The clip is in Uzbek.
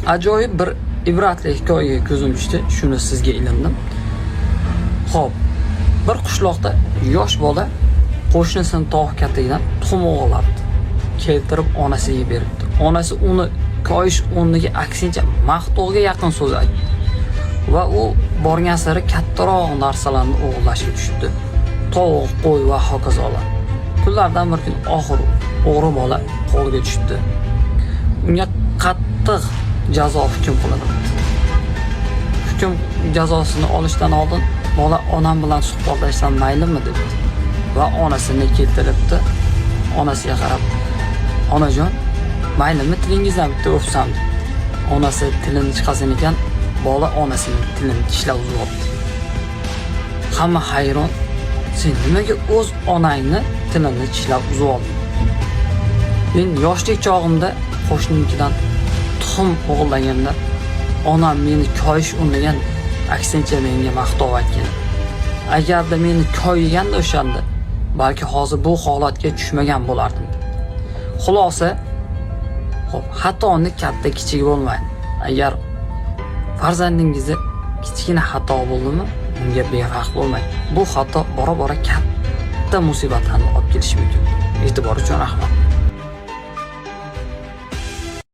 Ajoyib bir ibratli hikoyaga ko'zim tushdi, shuni sizga ilindim. Xo'p, bir qishloqda yosh bola qo'shnisini tog' katagidan tuxum o'g'irlabdi. Keltirib onasiga beribdi. Onasi uni koyish o'rniga aksincha maqtovga yaqin so'z aytdi. Va u borgan sari kattaroq narsalarni o'g'irlashga tushibdi. Tovuq, qo'y va hokazolar. Kunlardan bir kun oxiri o'g'ri bola qo'lga tushibdi. Unga qattiq jazo hukm qilinibdi. Hukm jazosini olishdan oldin bola onam bilan suhbatlashsam maylimi debdi. Va onasini keltiribdi. Onasiga qarab, "Onajon, maylimi tilingizdan bitta o'psam?" debdi. Onasi tilini chiqarsin ekan, bola onasining tilini tishlab uzib. Hamma hayron, sen nimaga o'z onangni tilini tishlab uzib olding? Men yoshlik chog'imda qo'shnimnikidan tuxum o'g'irlaganda onam meni koyish o'rniga aksincha menga maqtov aytgan. Agarda meni koyiganda o'shanda balki hozir bu holatga tushmagan bo'lardim. Xulosa, xo'p, xatoni katta kichigi bo'lmaydi. Agar farzandingizni kichkina xato bo'ldimi, unga befarq bo'lmang. Bu xato bora-bora katta musibatlarni olib kelishi mumkin. E'tibor uchun rahmat.